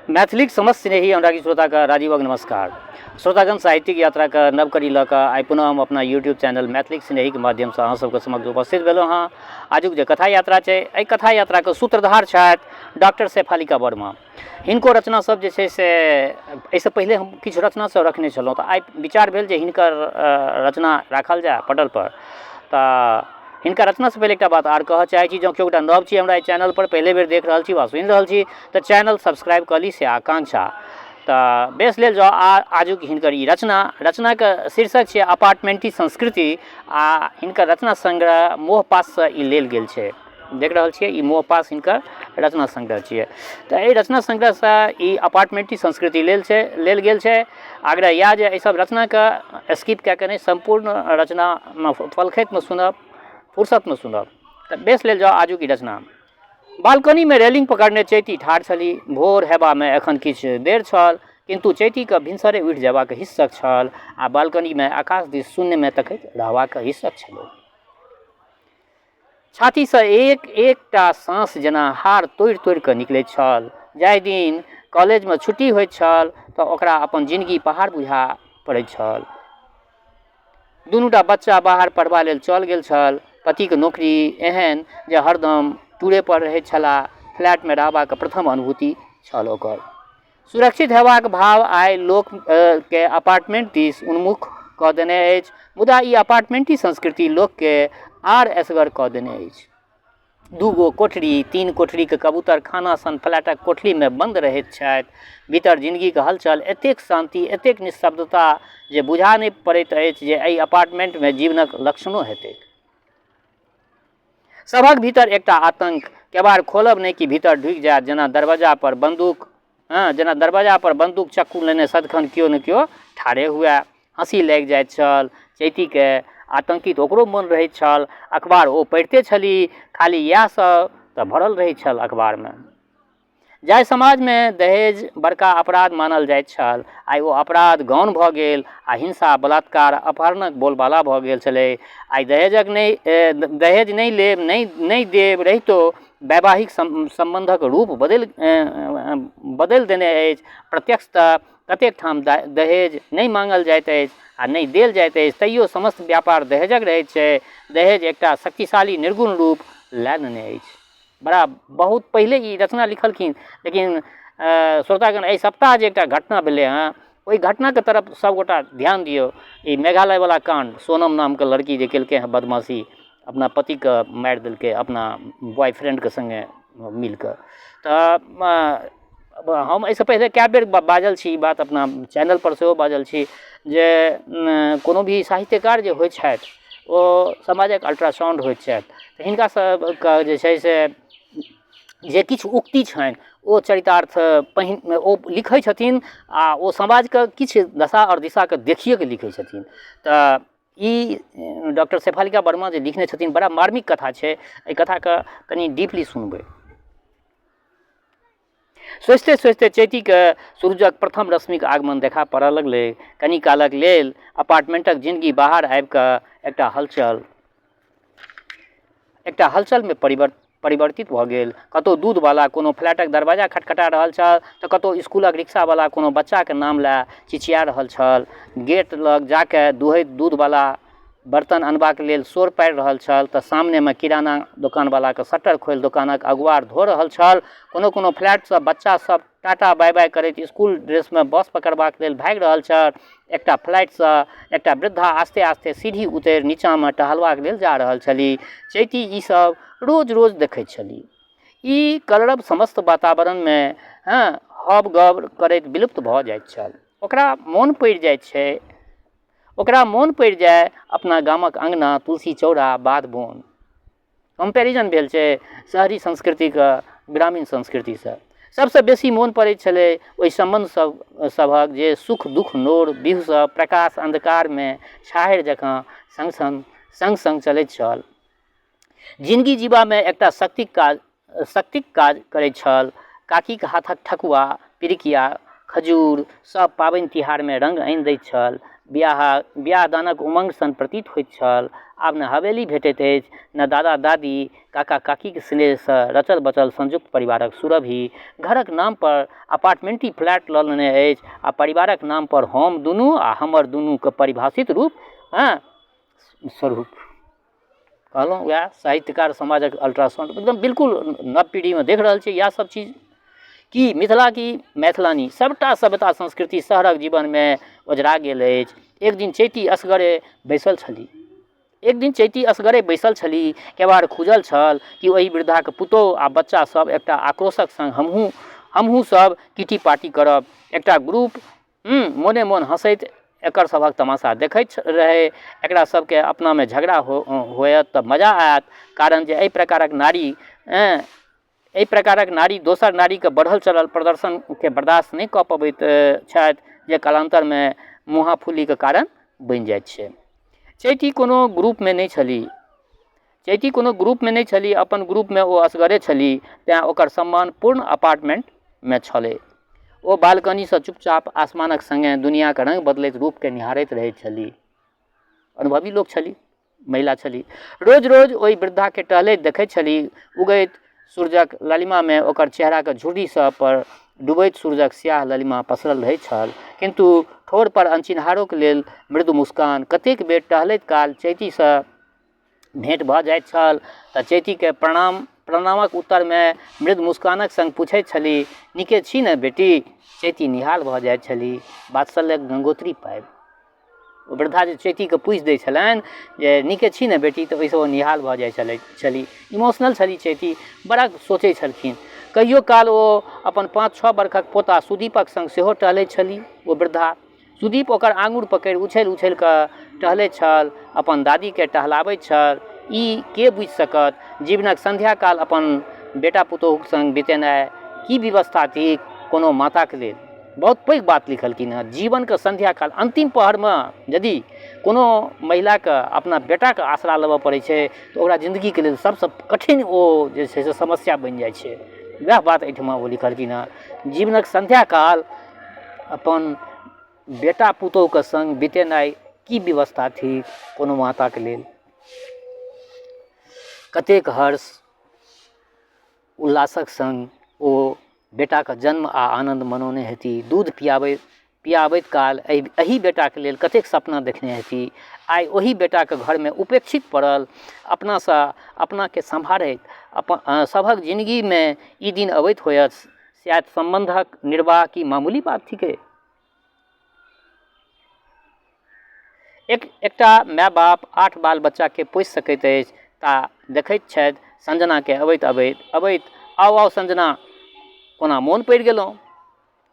मैथिलीक समस्त स्नेही अनुरागी श्रोताके राजीवक नमस्कार। श्रोतागण, साहित्यिक यात्राके नव कड़ी लऽ कऽ आइ पुनः हम अपना यूट्यूब चैनल मैथिलीक स्नेहीके माध्यमसँ अहाँ सबके समक्ष उपस्थित भेलहुँ हँ। आजुक जे कथा यात्रा छै, एहि कथा यात्राके सूत्रधार छथि डॉक्टर शेफालिका वर्मा। हिनको रचना सब जे छै से एहिसँ पहिले हम किछु रचना सब रखने छलहुँ, तऽ आइ विचार भेल जे हिनकर रचना राखल जाय पटल पर। तऽ हिनका रचनासँ पहिले एकटा बात आर कहऽ चाहै छी, जँ केओ गोटा नव छी हमरा एहि चैनलपर, पहिले बेर देख रहल छी वा सुनि रहल छी, तऽ चैनल सब्सक्राइब कऽ ली, से आकांक्षा। तऽ बेस लेल जाउ आ आजुक हिनकर ई रचना, रचनाके शीर्षक छै अपार्टमेंटी संस्कृति, आ हिनकर रचना संग्रह मोहपाससँ ई लेल गेल छै। देख रहल छियै, ई मोहपास हिनकर रचना संग्रह छियै। तऽ एहि रचना संग्रहसँ ई अपार्टमेंटी संस्कृति लेल छै, लेल गेल छै। आग्रह इएह जे एहिसभ रचनाके स्किप कए कऽ नहि, सम्पूर्ण रचनामे पलखतिमे सुनब, फुर्सतमे सुनब। तऽ बेस लेल जाउ आजुक ई रचना। बालकनीमे रेलिंग पकड़ने चैती ठाढ़ छली। भोर हेबामे एखन किछु देर छल, किन्तु चैतीके भिनसरे उठि जयबाक हिस्सक छल आ बालकनीमे आकाश दिस शून्यमे तकैत रहबाक हिस्सक छलै। छातीसँ एक एकटा साँस जेना हाड़ तोड़ि तोड़ि कऽ निकलैत छल। जाहि दिन कॉलेजमे छुट्टी होइत छल तऽ ओकरा अपन जिनगी पहाड़ बुझा पड़ैत छल। दुनूटा बच्चा बाहर पढ़बा लेल चल गेल छल। पतिक नौकरी एहन जे हरदम टूरे पर रहैत छलाह। फ्लैटमे रहबाक प्रथम अनुभूति छल ओकर। सुरक्षित हेबाक भाव आइ लोककेँ अपार्टमेंट दिस उन्मुख कऽ देने अछि, मुदा ई अपार्टमेंटी संस्कृति लोककेँ आर एसगर कऽ देने अछि। दूगो कोठरी, तीन कोठरीक कबूतरखाना सन फ्लैटक कोठलीमे बन्द रहैत छथि। भीतर जिनगीक हलचल, एतेक शान्ति, एतेक निःशब्दता जे बुझा नहि पड़ैत अछि जे एहि अपार्टमेंटमे जीवनक लक्षणो हेतैक। सभक भीतर एकटा आतंक, केबाड़ खोलब नहि कि भीतर ढुकि जायत, जेना दरबज्जा पर बन्दूक, हँ, जेना दरबज्जा पर बन्दूक चक्कू लेने सदिखन केओ ने केओ ठाढ़े हुए। हँसी लागि जाइत छल चैतीके, आतंकित ओकरो मोन रहैत छल। अखबार ओ पढ़िते छली, खाली इएह सब तऽ भरल रहैत छल अखबारमे। जाहि समाजमे दहेज बड़का अपराध मानल जाइत छल, आइ ओ अपराध गौण भऽ गेल आ हिंसा, बलात्कार, अपहरणक बोलबाला भऽ गेल छलै। आइ दहेजक नहि, दहेज नहि लेब, नहि नहि देब रहितो वैवाहिक सम्बन्धक रूप बदलि बदलि देने अछि। प्रत्यक्षतः कतेक ठाम दहेज नहि माँगल जाइत अछि आ नहि देल जाइत अछि, तैयो समस्त व्यापार दहेजक रहैत छै। दहेज एकटा शक्तिशाली निर्गुण रूप लए लेने अछि। बड़ा बहुत पहिले ई रचना लिखलखिन, लेकिन श्रोतागण, एहि सप्ताह जे एकटा घटना भेलै हँ, ओहि घटनाके तरफ सभगोटा ध्यान दियौ। ई मेघालयवला काण्ड, सोनम नामके लड़की जे केलकै हँ बदमाशी, अपना पतिके मारि देलकै अपना बॉयफ्रेंडके सङ्गे मिलकऽ। तऽ हम एहिसँ पहिले कए बेर बाजल छी ई बात, अपना चैनलपर सेहो बाजल छी जे कोनो भी साहित्यकार जे होइ छथि ओ समाजक अल्ट्रासाउण्ड होइत छथि। तऽ हिनका सबके जे छै से जे किछु उक्ति छनि ओ चरितार्थ पहिन ओ लिखै छथिन आ ओ समाजके किछु दशा आओर दिशाके देखिएके लिखै छथिन। तऽ ई डॉक्टर शेफालिका वर्मा जे लिखने छथिन, बड़ा मार्मिक कथा छै। एहि कथाके कनि डीपली सुनबै। सोचिते सोचिते चैतीके सूरजक प्रथम रश्मिक आगमन देखा पड़ऽ लगलै। कनी कालक लेल अपार्टमेंटक जिनगी बाहर आबि कऽ एकटा हलचलमे परिवर्तित भऽ गेल। कतहु दूधवला कोनो फ्लैटक दरवाजा खटखटा रहल छल तऽ कतहु इसकुलक रिक्शावला कोनो बच्चाक नाम लए चिचिया रहल छल। गेट लग जा कऽ दुहैत दूधवला बर्तन अनबाक लेल शोर पाड़ि रहल छल तऽ सामनेमे किराना दोकानवलाके शटर खोलि दोकानक अगुआर धो रहल छल। कोनो कोनो फ्लैटसँ बच्चा सब टाटा बाइ बाइ करैत इसकुल ड्रेसमे बस पकड़बाक लेल भागि रहल छल। एकटा फ्लैटसँ एकटा वृद्धा आस्ते आस्ते सीढ़ी उतरि नीचाँमे टहलबाक लेल जा रहल छली। चैती ई सब रोज रोज देखैत छली। ई कलरव समस्त वातावरणमे हँ हब गब करैत विलुप्त भऽ जाइत छल। ओकरा मोन पड़ि जाइत छै, ओकरा मोन पड़ि जाय अपना गामक अङ्गना, तुलसी चौरा, बाध बोन। कम्पेरिजन भेल छै शहरी संस्कृतिके ग्रामीण संस्कृतिसँ। सबसँ बेसी मोन पड़ै छलै ओहि सम्बन्ध सब सभक जे सुख दुःख नोर बिहुसँ प्रकाश अन्धकारमे छाहरि जकाँ सङ्ग सङ्ग सङ्ग सङ्ग चलैत छल। जिनगी जीबामे एकटा शक्तिक काज करैत छल। काकीक हाथक ठकुआ, पिरिकिया, खजूर सब पाबनि तिहारमे रङ्ग आनि दैत छल। बियाह बियाह दानक उमङ्ग सन प्रतीत होइत छल। आब ने हवेली भेटैत अछि, ने दादा दादी, काका काकीक स्नेहसँ रचल बचल संयुक्त परिवारक सुरभि। घरक नामपर अपार्टमेन्टी फ्लैट लऽ लेने अछि आ परिवारक नामपर हम दुनू आ हमर दुनूके परिभाषित रूप हँ स्वरूप। कहलहुँ वएह साहित्यकार समाजक अल्ट्रासाउण्ड एकदम बिल्कुल नव पीढ़ीमे देख रहल छियै इएह सब चीज की मिथिला की मैथिलानी सबटा सभ्यता संस्कृति शहरक जीवनमे ओझरा गेल अछि। एक दिन चैती असगरे बैसल छली। एक दिन चैती असगरे बैसल छली, केबाड़ खुजल छल कि ओहि वृद्धाक पुतोहु आ बच्चा सब एकटा आक्रोशक संग हमहूँ हमहूँ सब किटी पार्टी करब। एकटा ग्रुप मोने मोन हँसैत एकर सभक तमाशा देखैत रहै। एकरा सबके अपनामे झगड़ा हो होयत तऽ मजा आयत, कारण जे एहि प्रकारक नारी एहि प्रकारक नारी दोसर नारीके बढ़ल चढ़ल प्रदर्शनके बर्दाश्त नहि कऽ पबैत छथि, जे कालान्तरमे मुँहाफुलीके कारण बनि जाइत छै। चैती कोनो ग्रुपमे नहि छली। चैती कोनो ग्रुपमे नहि छली, अपन ग्रुपमे ओ असगरे छली, तेँ ओकर सम्मान पूर्ण अपार्टमेन्टमे छलै। ओ बालकनीसँ चुपचाप आसमानक सङ्गे दुनियाक रङ्ग बदलैत रूपकेँ निहारैत रहैत छली। अनुभवी लोक छली, महिला छली। रोज रोज ओहि वृद्धाके टहलैत देखैत छली। उगैत सूरजक लालिमामे ओकर चेहराके झुर्री सब पर डूबैत सूरजक स्याह ललिमा पसरल रहैत छल, किन्तु ठोर पर अनचिन्हारोके लेल मृदु मुस्कान। कतेक बेर टहलैत काल चैतीसँ भेँट भऽ जाइत छल तऽ चैतीके प्रणाम प्रणामक उत्तरमे मृदु मुस्कानक सङ्ग पुछैत छली, नीके छी ने बेटी? चैती निहाल भऽ जाइत छली वात्सल्यक गंगोत्री पाबि। ओ वृद्धा जे चैतीके पूछि दै छलनि जे नीके छी ने बेटी, तऽ ओहिसँ ओ निहाल भऽ जाइ छलै छली। इमोशनल छली चैती, बड़ा सोचै छलखिन। कहियो काल ओ अपन 5-6 बरखक पोता सुदीपक सङ्ग सेहो टहलैत छली ओ वृद्धा। सुदीप ओकर आङुर पकड़ि उछलि उछलि कऽ टहलैत छल, अपन दादीके टहलाबैत छल। ई के बुझि सकत, जीवनक सन्ध्याकाल अपन बेटा पुतोहुक सङ्ग बितेनाइ की विवशता थिक कोनो माताक लेल। बहुत पैघ बात लिखलखिन हँ। जीवनके सन्ध्याकाल अन्तिम पहरमे यदि कोनो महिलाके अपना बेटाके आसरा लेबऽ पड़ै छै तऽ ओकरा जिन्दगीके लेल सबसँ कठिन ओ जे छै से समस्या बनि जाइ छै। वएह बात एहिठमा ओ लिखलखिन हँ। जीवनक सन्ध्याकाल अपन बेटा पुतोहुके सङ्ग बितेनाइ की विवशता थिक कोनो माताके लेल। कतेक हर्ष उल्लासक सङ्ग ओ बेटाके जन्म आ आनन्द मनौने हेती। दूध पियाबैत पियाबैत काल एहि एहि बेटाके लेल कतेक सपना देखने हेती। आइ ओहि बेटाके घरमे उपेक्षित पड़ल अपनासँ अपनाके सम्हारैत अपन सभक जिनगीमे ई दिन अबैत होयत, शायद सम्बन्धक निर्वाह की मामूली बात थिकै? एक एकटा माय बाप 8 बाल बच्चाके पोसि सकैत अछि ता देखैत छथि संजनाके अबैत अबैत अबैत आउ आउ संजना, कोना मोन पड़ि गेलहुँ।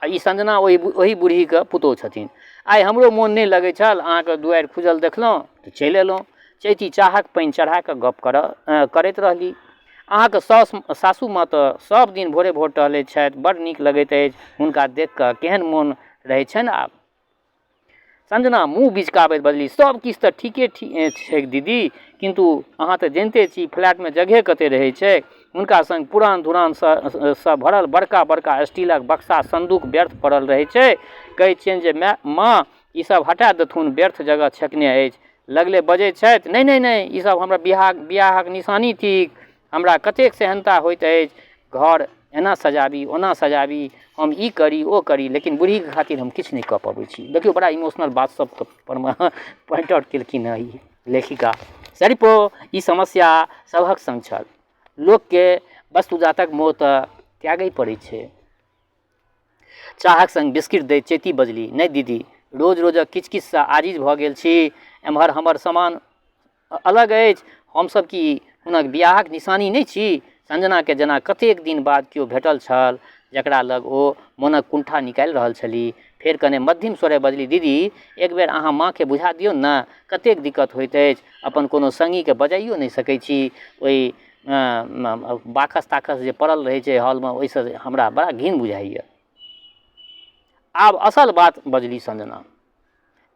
आ ई संजना ओहि ओहि बूढ़ीके पुतोहु छथिन। आइ हमरो मोन नहि लगै छल, अहाँके दुआरि खुजल देखलहुँ तऽ चलि अयलहुँ। चैती चाहक पानि चढ़ाकऽ गप करऽ करैत रहली। अहाँके साउस सासू माँ तऽ सब दिन भोरे भोर टहलै छथि, बड़ नीक लगैत अछि हुनका देखिकऽ, केहन मोन रहै छनि आब। संजना मुँह बिचकाबैत बजली, सब किछु तऽ ठीके छैक दीदी, किन्तु अहाँ तऽ जनिते छी फ्लैटमे जगहे कते रहै छै। हुनका सङ्ग पुरान धुरानसँ सँ भरल बड़का बड़का स्टीलक बक्सा सन्दूक व्यर्थ पड़ल रहै छै। कहै छियनि जे माय माँ ई सब हटा देथुन, व्यर्थ जगह छेकने अछि। लगले बजैत छथि, नहि नहि नहि, ई सब हमरा बियाहक निशानी थिक। हमरा कतेक सेहन्ता होइत अछि घर एना सजाबी ओना सजाबी, हम ई करी ओ करी, लेकिन बूढ़ीके खातिर हम किछु नहि कऽ पबै छी। देखियौ बड़ा इमोशनल बात सब परमे पॉइंट आउट केलखिन हँ ई लेखिका। सरिपो ई समस्या सभक सङ्ग छल। लोकके वस्तुजातक मोह तऽ त्यागै पड़ै छै। चाहक सङ्ग बिस्किट दैत चैती बजली, नहि दीदी, रोज रोजक किछु किछुसँ आजिज भऽ गेल छी। एम्हर हमर सामान अलग अछि। हमसभ की हुनक बियाहक निशानी नहि छी? संजनाके जेना कतेक दिन बाद केओ भेटल छल जकरा लग ओ मोनक कुण्ठा निकालि रहल छली। फेर कने मद्धिम स्वरे बजली, दीदी, एक बेर अहाँ माँके बुझा दियौन ने, कतेक दिक्कत होइत अछि। अपन कोनो सङ्गीके बजाइयो नहि सकै छी। ओहि बाकस ताकस जे पड़ल रहै छै हॉलमे, ओहिसँ हमरा बड़ा घिन बुझाइए। आब असल बात बजली संजना।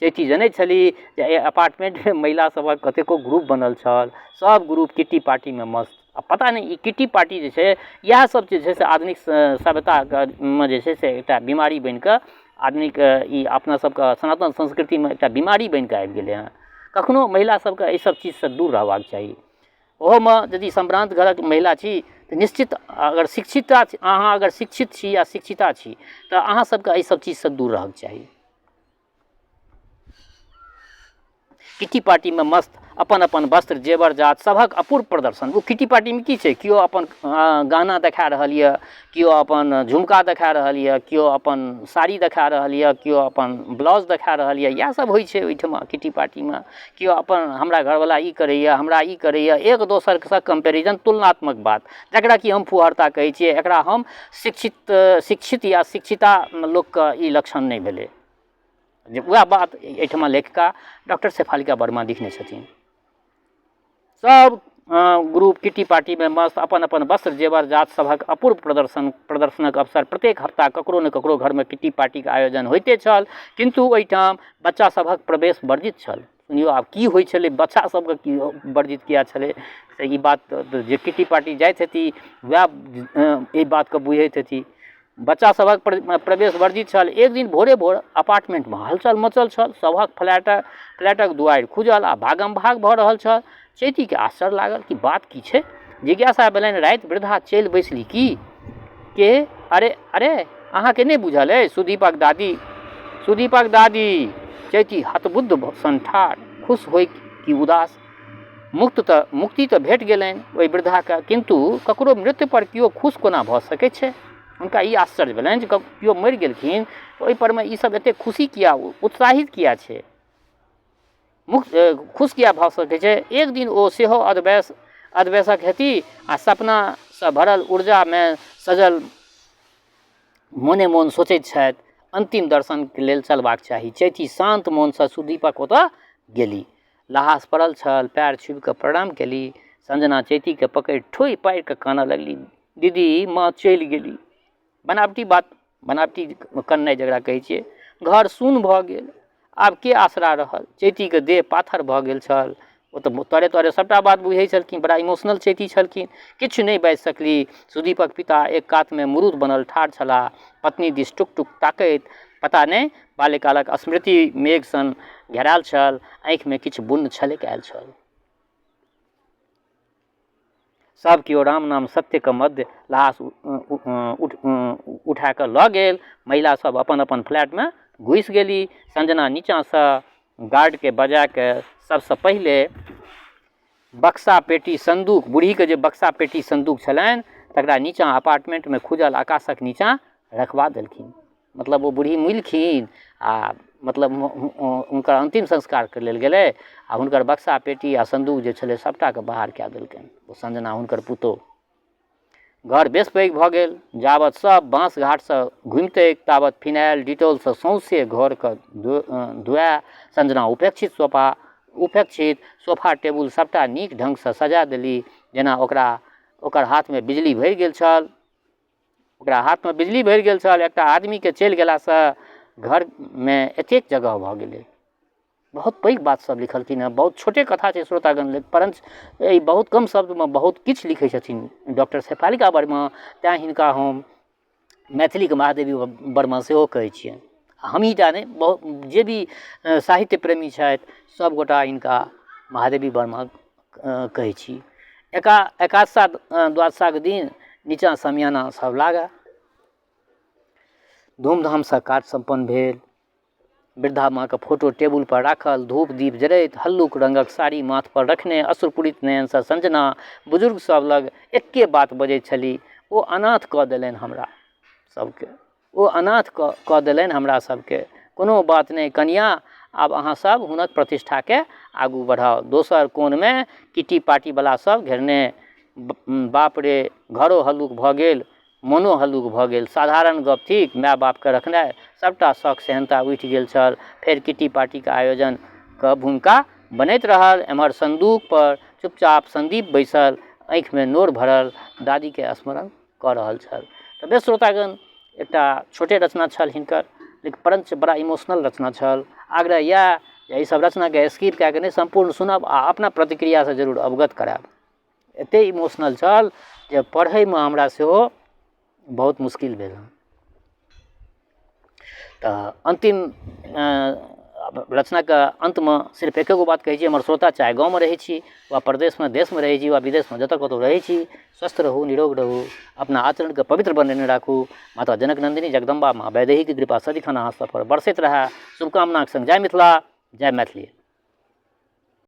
चैती जनैत छली जे एहि अपार्टमेन्टमे महिला सभक कतेको ग्रुप बनल छल। सब ग्रुप किट्टी पार्टीमे मस्त। आ पता नहि ई किट्टी पार्टी जे छै, इएह सब जे छै से आधुनिक सभ्यताके मे जे छै से एकटा बीमारी बनिकऽ आदमीके ई अपना सबके सनातन संस्कृतिमे एकटा बीमारी बनिकऽ आबि गेलै हँ। कखनो महिला सबके एहि सब चीजसँ दूर रहबाक चाही। ओहोमे यदि सम्भ्रान्त घरक महिला छी तऽ निश्चित अगर शिक्षिता अहाँ अगर शिक्षित छी या शिक्षिता छी तऽ अहाँ सबके एहि सब चीजसँ दूर रहऽके चाही। किट्टी पार्टीमे मस्त अपन अपन वस्त्र जेवर जात सभक अपूर्व प्रदर्शन। ओ किट्टी पार्टीमे की छै, केओ अपन गहना देखा रहल यऽ, केओ अपन झुमका देखा रहल यऽ, केओ अपन साड़ी देखा रहल यऽ, केओ अपन ब्लाउज देखा रहल यऽ, इएह सब होइ छै ओहिठमा किट्टी पार्टीमे। केओ अपन हमरा घरवला ई करैए, हमरा ई करैए, एक दोसरसँ कम्पेरिजन तुलनात्मक बात, जकरा कि हम फुहरता कहै छियै। एकरा हम शिक्षित शिक्षित या शिक्षिता लोकके ई लक्षण नहि भेलै। जे वएह बात एहिठमा लेखिका डॉक्टर शेफालिका वर्मा लिखने छथिन। सब ग्रुप किट्टी पार्टीमे मस्त अपन अपन वस्त्र जेवर जात सभक अपूर्व प्रदर्शन प्रदर्शनक अवसर। प्रत्येक हफ्ता ककरो ने ककरो घरमे किट्टी पार्टीके आयोजन होइते छल, किन्तु ओहिठाम बच्चा सभक प्रवेश वर्जित छल। सुनियौ आब की होइ छलै, बच्चा सबके की वर्जित किया छलै से ई बात जे किट्टी पार्टी जाइत हेती वएह एहि बातके बुझैत हेती। बच्चा सभक प्रवेश वर्जित छल। एक दिन भोरे भोर अपार्टमेंटमे हलचल मचल छल। सभक फ्लैटक दुआरि खुजल आ भागम भाग भऽ रहल छल। चैतीके आश्चर्य लागल कि बात की छै। जिज्ञासा भेलनि, राति वृद्धा चलि बैसली की के? अरे अरे अहाँके नहि बुझल अइ सुदीपक दादी, सुदीपक दादी। चैती हतबुद्ध सन ठाढ़, खुश होइ कि उदास। मुक्त तऽ मुक्ति तऽ भेट गेलनि ओहि वृद्धाके, किन्तु ककरो मृत्युपर केओ खुश कोना भऽ सकै छै? हुनका ई आश्चर्य भेलनि जे केओ मरि गेलखिन तऽ ओहिपरमे ईसब एतेक खुशी किया, उत्साहित किया छै, मुक्त खुश किया भऽ सकै छै? एक दिन ओ सेहो अधवयस अधवयसक हेती आ सपनासँ भरल ऊर्जामे सजल मोने मोन सोचैत छथि, अन्तिम दर्शनके लेल चलबाक चाही। चैती शान्त मोनसँ सुदीपक ओतऽ गेली। लहास पड़ल छल, पएर छुबि कऽ प्रणाम केली। संजना चैतीके पकड़ि ठोहि पारि कऽ कानऽ लगली, दीदी माँ चलि गेली। बनावटी बात, बनावटी कननाइ जकरा कहै छियै। घर सुन्न भऽ गेल, आब के आसरा रहल? चैतीके देह पाथर भऽ गेल छल। ओ तऽ तरे तरे सभटा बात बुझै छलखिन, बड़ा इमोशनल चैती छलखिन। किछु नहि बाजि सकली। सुदीपक पिता एक कातमे मुरुत बनल ठाढ़ छलाह, पत्नी दिस टुक टुक ताकैत। पता नहि बाल्यकालक स्मृति मेघ सन घेरायल छल, आँखिमे किछु बुन्न छलकि आयल छल। सब केओ राम नाम सत्यके मध्य लहास उठा कऽ लऽ गेल। महिला सब अपन अपन फ्लैटमे घुसि गेली। संजना नीचाँसँ गार्डके बजा कऽ सबसँ पहिले बक्सा पेटी सन्दूक, बूढ़ीके जे बक्सा पेटी सन्दूक छलनि तकरा नीचाँ अपार्टमेन्टमे खुजल आकाशक नीचाँ रखबा देलखिन। मतलब ओ बूढ़ी मुइलखिन आ मतलब हुनकर अन्तिम संस्कारके लेल गेलै आ हुनकर बक्सा पेटी आ सन्दूक जे छलै सभटाके बाहर कए देलकनि ओ संजना हुनकर पुतोहु। घर बेस पैघ भऽ गेल। जाबत सब बाँस घाटसँ घुमितैक ताबत फिनाइल डिटॉलसँ सौँसे घरके धुआए संजना उपेक्षित सोफा उपेक्षित सोफा टेबुल सभटा नीक ढङ्गसँ सजा देली, जेना ओकरा ओकर हाथमे बिजली भरि गेल छल। ओकरा हाथमे बिजली भरि गेल छल। एकटा आदमीके चलि गेलासँ घरमे एतेक जगह भऽ गेलै। बहुत पैघ बात सब लिखलखिन हँ। बहुत छोटे कथा छै श्रोतागण लेल, परञ्च एहि बहुत कम शब्दमे बहुत किछु लिखै छथिन डॉक्टर शेफालिका वर्मा। तैँ हिनका हम मैथिलीके महादेवी वर्मा सेहो कहै छियनि। हमहीँ टा नहि, बहुत जे भी साहित्य प्रेमी छथि सभगोटा हिनका महादेवी वर्मा कहै छी। एकादशा द्वादशाके दिन नीचाँ समियाना सब लागए, धूमधामसँ काज सम्पन्न भेल। वृद्धा माँके फोटो टेबुलपर राखल, धूप दीप जरैत, हल्लुक रङ्गक साड़ी माथपर रखने अश्रुपूरित नयनसँ संजना बुजुर्ग सब लग एक्के बात बजैत छली, ओ अनाथ कऽ देलनि हमरा सबके, ओ अनाथ कऽ देलनि हमरा सबके। कोनो बात नहि कनियाँ, आब अहाँ सब हुनक प्रतिष्ठाके आगू बढ़ाउ। दोसर कोनमे किट्टी पार्टीवला सब घेरने, बाप रे घरो हल्लुक भऽ गेल, मोनो हल्लुक भऽ गेल। साधारण गप थिक माय बापके रखनाइ? सभटा शौक सेहन्ता उठि गेल छल। फेर किट्टी पार्टीके आयोजनके भूमिका बनैत रहल। एम्हर सन्दूकपर चुपचाप सन्दीप बैसल आँखिमे नोर भरल दादीके स्मरण कऽ रहल छल। तऽ बेस श्रोतागण, एकटा छोटे रचना छल हिनकर, लेकिन परञ्च बड़ा इमोशनल रचना छल। आग्रह इएह जे एहिसभ रचनाके स्किप कए कऽ नहि, सम्पूर्ण सुनब आ अपना प्रतिक्रियासँ जरूर अवगत करायब। एतेक इमोशनल छल जे पढ़ैमे हमरा सेहो बहुत मुश्किल भेल। तऽ अन्तिम रचनाके अन्तमे सिर्फ एके गो बात कहै छी, हमर श्रोता चाहे गाँवमे रहै छी वा परदेशमे, देशमे रहै छी वा विदेशमे, जतऽ कतहु रहै छी, स्वस्थ रहू, निरोग रहू, अपना आचरणके पवित्र बनेने राखू। माता जनक नन्दिनी जगदम्बा माँ वैदेहीके कृपा सदिखन अहाँ सबपर बरसैत रहै, शुभकामनाके सङ्ग। जय मिथिला, जय मैथिली।